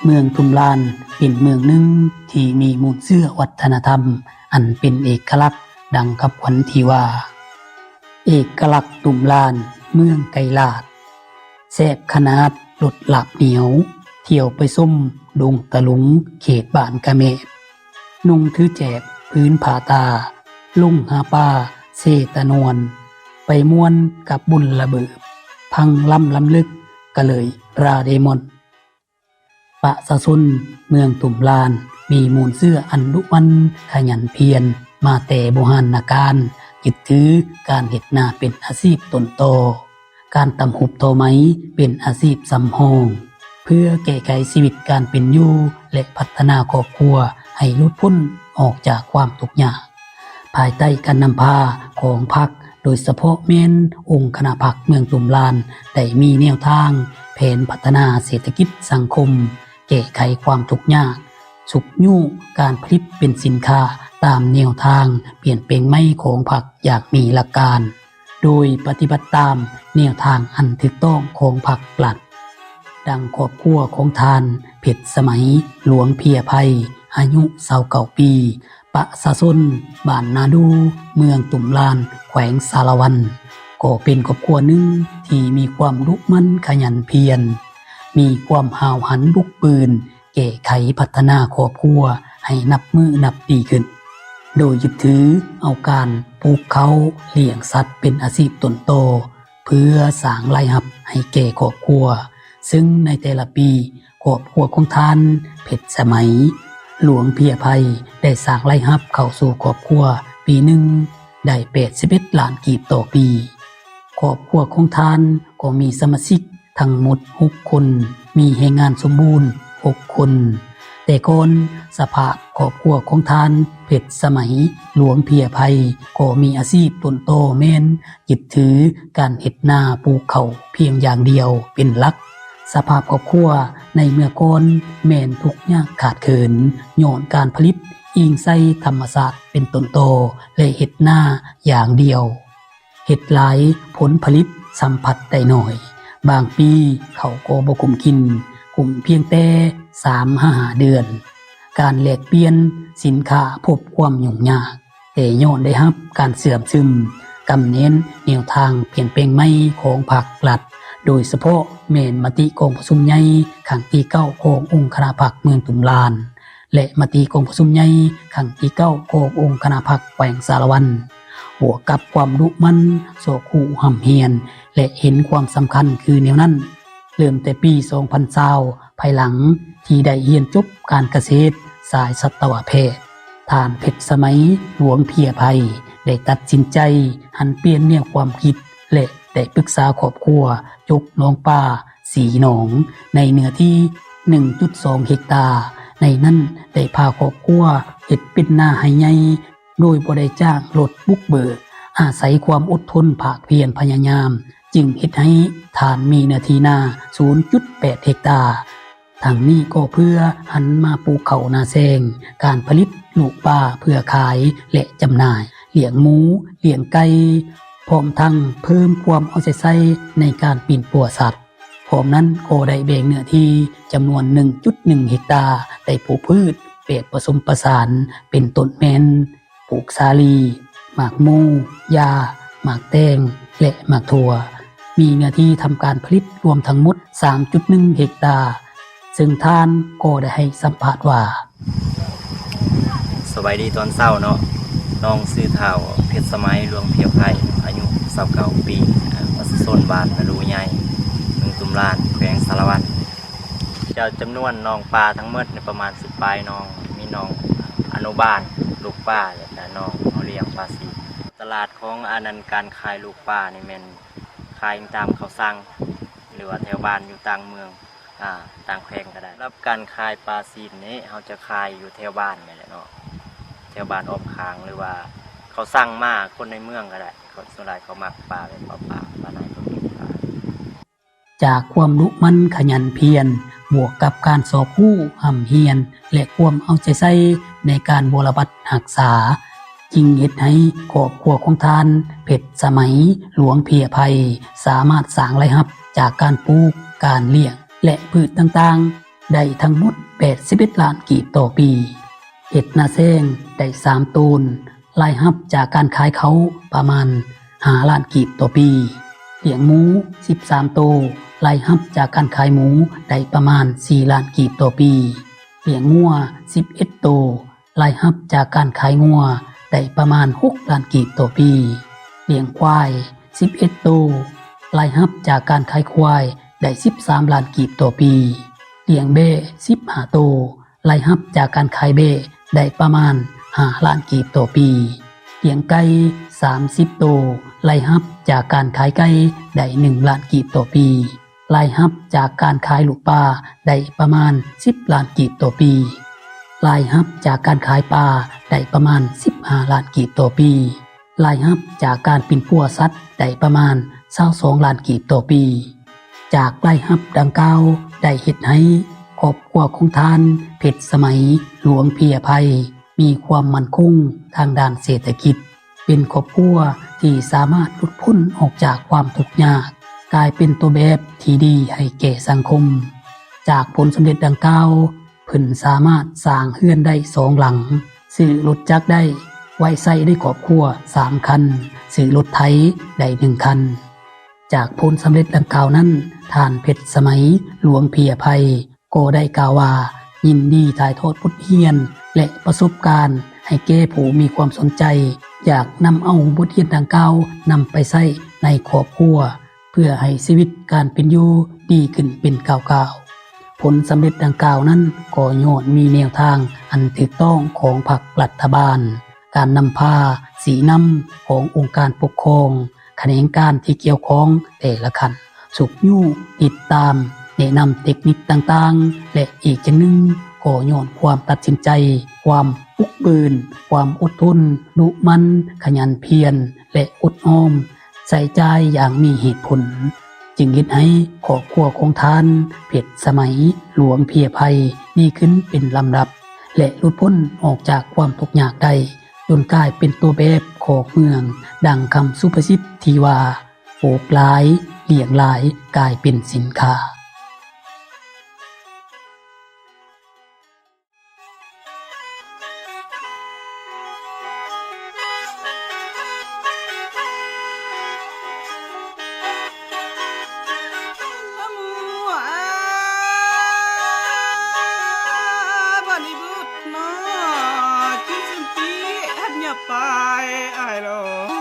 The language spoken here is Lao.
ເມືອງຕຸ້ມລານເປັນເມືອງໜຶ່ງທີ່ມີມູນເຊື້ອວັດທະນະທຳອັນເປັນເອກະລັກ ດັ່ງຄຳຂວັນທີ່ວ່າ ເອກະລັກຕຸ້ມລານ ເມືອງໄກລາດ ແຊບຂະໜາດລົດລາບໜຽວ ທ່ຽວໄປຊົມດົງຕະລຸງ ເຂດບ້ານກະແມບ ນຸ່ງຖືແຈບຜືນຜ້າຕາ ລົງຫາປາເຊຕະນວນ ໄປມ່ວນກັບບຸນລະເບີບ ຟັງລຳລຳລຶກກະເລີຍປາເດມອນ. ປະຊາຊົນເມືອງຕຸ້ມລານ ມີມູນເຊື້ອອັນດຸໝັ່ນຂະຫຍັນພຽນມາແຕ່ບູຮານນະການ, ຍຶດຖືການເຮັດນາເປັນອາຊີບຕົ້ນຕໍ ການຕ່ຳຫຸບທໍໄໝເປັນອາຊີບສຳຮອງ ເພື່ອແກ້ໄຂຊີວິດການເປັນຢູ່ ແລະ ພັດທະນາຄອບຄົວໃຫ້ຫຼຸດພົ້ນອອກຈາກຄວາມທຸກຍາກ. ພາຍໃຕ້ການນຳພາຂອງພັກ, ໂດຍສະເພາະແມ່ນອົງຄະນະພັກເມືອງຕຸ້ມລານ ໄດ້ມີແນວທາງແຜນພັດທະນາເສດຖະກິດສັງຄົມ, ແກ້ໄຂຄວາມທຸກຍາກ, ຊຸກຍູ້ການຜະລິດເປັນສິນຄ້າຕາມແນວທາງປ່ຽນແປງໃໝ່ຂອງພັກຢ່າງມີຫຼັກການ. ໂດຍປະຕິບັດຕາມແນວທາງອັນຖືກຕ້ອງຂອງພັກລັດ. ດັ່ງຄອບຄົວຂອງທ່ານ ເພັດສະໄໝ ຫຼວງເພຍໄພ ອາຍຸຊາວເກົ້າປີ, ປະຊາຊົນບ້ານນາດູ ເມືອງຕຸ້ມລານ ແຂວງສາລະວັນ, ກໍເປັນຄອບຄົວໜຶ່ງທີ່ມີຄວາມດຸໝັ່ນຂະຫຍັນພຽນ, ມີຄວາມຫ້າວຫັນບຸກບືນ, ແກ້ໄຂພັດທະນາຄອບຄົວໃຫ້ນັບມື້ນັບດີຂຶ້ນ, ໂດຍຍຶດຖືເອົາການປູກເຂົ້າ, ລ້ຽງສັດເປັນອາຊີບຕົ້ນຕໍ ເພື່ອສ້າງລາຍຮັບໃຫ້ແກ່ຄອບຄົວ, ເຊິ່ງໃນແຕ່ລະປີ, ຄອບຄົວຂອງທ່ານ ເພັດສະໄໝ ຫຼວງເພຍໄພ ໄດ້ສ້າງລາຍຮັບເຂົ້າສູ່ຄອບຄົວປີໜຶ່ງໄດ້ແປດສິບເອັດລ້ານກີບຕໍ່ປີ. ຄອບຄົວຂອງທ່ານກໍມີສະມາຊິກ ທັງໝົດຫົກຄົນ, ມີແຮງງານສົມບູນຫົກຄົນ. ແຕ່ກ່ອນ, ສະພາບຄອບຄົວຂອງທ່ານ ເພັດສະໄໝ ຫຼວງເພຍໄພ ກໍມີອາຊີບຕົ້ນຕໍແມ່ນຍຶດຖືການເຮັດນາປູກເຂົ້າພຽງຢ່າງດຽວເປັນຫຼັກ. ສະພາບຄອບຄົວໃນເມື່ອກ່ອນແມ່ນທຸກຍາກຂາດເຂີນ ຍ້ອນການຜະລິດອີງໃສ່ທຳມະຊາດເປັນຕົ້ນຕໍ ແລະ ເຮັດນາຢ່າງດຽວ. ເຮັດຫຼາຍຜົນຜະລິດສຳຜັດໄດ້ໜ້ອຍ, ບາງປີເຂົ້າກໍບໍ່ກຸ້ມກິນ, ກຸ້ມພຽງແຕ່ສາມຫາຫ້າເດືອນ. ການແລກປ່ຽນສິນຄ້າພົບຄວາມຫຍຸ້ງຍາກ, ແຕ່ຍ້ອນໄດ້ຮັບການເຊື່ອມຊຶມ, ກຳແໜ້ນແນວທາງປ່ຽນແປງໃໝ່ຂອງພັກລັດ, ໂດຍສະເພາະແມ່ນມະຕິກອງປະຊຸມໃຫຍ່ຄັ້ງທີເກົ້າຂອງອົງຄະນະພັກເມືອງຕຸ້ມລານ ແລະ ມະຕິກອງປະຊຸມໃຫຍ່ຄັ້ງທີເກົ້າຂອງອົງຄະນະພັກແຂວງສາລະວັນ, ບວກກັບຄວາມດຸໝັ່ນຊອກຮູ້ຮ່ຳຮຽນ ແລະ ເຫັນຄວາມສຳຄັນຄືແນວນັ້ນ. ເລີ່ມແຕ່ປີສອງພັນຊາວ ພາຍຫຼັງທີ່ໄດ້ຮຽນຈົບການກະເສດສາຍສັດຕະວະແພດ, ທ່ານ ເພັດສະໄໝ ຫຼວງເພຍໄພ ໄດ້ຕັດສິນໃຈຫັນປ່ຽນແນວຄວາມຄິດ ແລະ ໄດ້ປຶກສາຄອບຄົວຈົກໜອງປາ ສີ່ໜອງ ໃນເນື້ອທີ່ໜຶ່ງຈຸດສອງເຮັກຕາ, ໃນນັ້ນໄດ້ພາຄອບຄົວເຮັດເປັນນາໄຮ່ໃຫຍ່ ໂດຍບໍ່ໄດ້ຈ້າງລົດບຸກເບີກ, ອາໄສຄວາມອົດທົນພາກພຽນພະຍາຍາມ ຈຶ່ງເຮັດໃຫ້ທ່ານມີເນື້ອທີ່ນາສູນຈຸດແປດເຮັກຕາ. ທັງນີ້ກໍເພື່ອຫັນມາປູກເຂົ້ານາແຊງ, ການຜະລິດລູກປາເພື່ອຂາຍ ແລະ ຈຳໜ່າຍ, ລ້ຽງໝູ, ລ້ຽງໄກ່, ພ້ອມທັງເພີ່ມຄວາມເອົາໃຈໃສ່ໃນການປິ່ນປົວສັດ. ພ້ອມນັ້ນກໍໄດ້ແບ່ງເນື້ອທີ່ຈຳນວນໜຶ່ງຈຸດໜຶ່ງເຮັກຕາ ໄດ້ປູກພືດແບບປະສົມປະສານ ເປັນຕົ້ນແມ່ນ ປູກສາລີ, ໝາກໂມ, ຢາ, ໝາກແຕງ ແລະ ໝາກຖົ່ວ, ມີເນື້ອທີ່ທຳການຜະລິດລວມທັງໝົດສາມຈຸດໜຶ່ງເຮັກຕາ, ເຊິ່ງທ່ານກໍໄດ້ໃຫ້ສຳພາດວ່າ. ສະບາຍດີຕອນເຊົ້າເນາະ, ນ້ອງຊື່ທ້າວ ເພັດສະໄໝ ຫຼວງພຽວໄພ ອາຍຸຊາວເກົ້າປີ, ອາ ປະຊາຊົນບ້ານນາດູໃຫຍ່ ເມືອງຕຸ້ມລານ ແຂວງສາລະວັນ. ຈະ ຈຳນວນໜອງປາທັງໝົດນີ້ປະມານສິບປາຍໜອງ, ມີໜອງອະນຸບານລູກປາ ແລ້ວກະໜອງເອົາລ້ຽງປາສີ. ຕະຫຼາດຂອງອັນນັ້ນ ການຂາຍລູກປານີ້ແມ່ນຂາຍຕາມເຂົາສັ່ງ ຫຼືວ່າແຖວບ້ານຢູ່ຕ່າງເມືອງ ອາ ຕ່າງແຂວງກະໄດ້. ສຳລັບການຂາຍປາສີນນີ້ ເຮົາຈະຂາຍຢູ່ແຖວບ້ານນີ້ແຫຼະເນາະ, ແຖວບ້ານອ້ອມຂ້າງ ຫຼືວ່າເຂົາສັ່ງມາ ຄົນໃນເມືອງກະໄດ້, ເຂົາ ສ່ວນຫຼາຍເຂົາມັກປາແບບປາ ປາ ປາໄນ ປາເກັບປາ. ຈາກຄວາມດຸໝັ່ນຂະຫຍັນພຽນ ບວກກັບການຊອກຮູ້ຮ່ຳຮຽນ ແລະ ຄວາມເອົາໃຈໃສ່ໃນການບົວລະບັດຮັກສາ, ຈຶ່ງເຮັດໃຫ້ຄອບຄົວຂອງທ່ານ ເພັດສະໄໝ ຫຼວງເພຍໄພ ສາມາດສ້າງລາຍຮັບຈາກການປູກ, ການລ້ຽງ ແລະ ພືດຕ່າງໆ ໄດ້ທັງໝົດ ແປດສິບເອັດລ້ານກີບຕໍ່ປີ. ເຮັດນາແຊງໄດ້ສາມໂຕນ, ລາຍຮັບຈາກການຂາຍເຂົ້າປະມານ ຫ້າລ້ານກີບຕໍ່ປີ. ລ້ຽງໝູ ສິບສາມໂຕ, ລາຍຮັບຈາກການຂາຍໝູໄດ້ປະມານ ສີ່ລ້ານກີບຕໍ່ປີ. ລ້ຽງງົວ ສິບເອັດໂຕ, ລາຍຮັບຈາກການຂາຍງົວໄດ້ປະມານ ຫົກລ້ານກີບຕໍ່ປີ. ລ້ຽງຄວາຍ ສິບເອັດໂຕ, ລາຍຮັບຈາກການຂາຍຄວາຍໄດ້ ສິບສາມລ້ານກີບຕໍ່ປີ. ລ້ຽງແບ້ ສິບຫ້າໂຕ, ລາຍຮັບຈາກການຂາຍແບ້ໄດ້ປະມານ ຫ້າລ້ານກີບຕໍ່ປີ. ລ້ຽງໄກ່ ສາມສິບໂຕ, ລາຍຮັບຈາກການຂາຍໄກ່ໄດ້ ໜຶ່ງລ້ານກີບຕໍ່ປີ. ລາຍຮັບຈາກການຂາຍລູກປາໄດ້ປະມານ ສິບລ້ານກີບຕໍ່ປີ. ລາຍຮັບຈາກການຂາຍປາໄດ້ປະມານ ສິບຫ້າລ້ານກີບຕໍ່ປີ. ລາຍຮັບຈາກການປິ່ນປົວສັດໄດ້ປະມານ ຊາວສອງລ້ານກີບຕໍ່ປີ. ຈາກລາຍຮັບດັ່ງກ່າວໄດ້ເຮັດໃຫ້ຄອບຄົວຂອງທ່ານ ເພັດສະໄໝ ຫຼວງເພຍໄພ ມີຄວາມໝັ້ນຄົງທາງດ້ານເສດຖະກິດ, ເປັນຄອບຄົວທີ່ສາມາດຫຼຸດພົ້ນອອກຈາກຄວາມທຸກຍາກ, ກາຍເປັນຕົວແບບທີ່ດີໃຫ້ແກ່ສັງຄົມ. ຈາກຜົນສຳເລັດດັ່ງກ່າວ, ເພິ່ນສາມາດສ້າງເຮືອນໄດ້ສອງຫຼັງ, ຊື້ລົດຈັກໄດ້ໄວ້ໃຊ້ໃນຄອບຄົວສາມຄັນ, ຊື້ລົດໄຖໄດ້ໜຶ່ງຄັນ. ຈາກຜົນສຳເລັດດັ່ງກ່າວນັ້ນ, ທ່ານ ເພັດສະໄໝ ຫຼວງເພຍໄພ ກໍໄດ້ກ່າວວ່າ ຍິນດີຖ່າຍທອດບົດຮຽນ ແລະ ປະສົບການໃຫ້ແກ່ຜູ້ມີຄວາມສົນໃຈ ຢາກນຳເອົາບົດຮຽນດັ່ງກ່າວນຳໄປໃຊ້ໃນຄອບຄົວ ເພື່ອໃຫ້ຊີວິດການເປັນຢູ່ດີຂຶ້ນເປັນກ້າວໆ. ຜົນສຳເລັດດັ່ງກ່າວນັ້ນກໍຍ້ອນມີແນວທາງອັນຖືກຕ້ອງຂອງພັກລັດຖະບານ, ການນຳພາຊີ້ນຳຂອງອົງການປົກຄອງ, ຂະແໜງການທີ່ກ່ຽວຂ້ອງແຕ່ລະຂັ້ນ ຊຸກຍູ້, ຕິດຕາມ, ແນະນຳເຕັກນິກຕ່າງໆ ແລະ ອີກຢ່າງໜຶ່ງກໍຍ້ອນຄວາມຕັດສິນໃຈ, ຄວາມບຸກບືນ, ຄວາມອົດທົນ, ດຸໝັ່ນ, ຂະຫຍັນພຽນ ແລະ ອົດອອມ, ໃຊ້ຈ່າຍຢ່າງມີເຫດຜົນ, ຈຶ່ງເຮັດໃຫ້ຄອບຄົວຂອງທ່ານ ເພັດສະໄໝ ຫຼວງເພຍໄພ ດີຂຶ້ນເປັນລຳດັບ ແລະ ຫຼຸດພົ້ນອອກຈາກຄວາມທຸກຍາກໄດ້ ຈົນກາຍເປັນຕົວແບບຂອງເມືອງ, ດັ່ງຄຳສຸພາສິດທີ່ວ່າ ປູກຫຼາຍ, ລ້ຽງຫຼາຍ, ກາຍເປັນສິນຄ້າ. ປາຍອ້າຍລອ.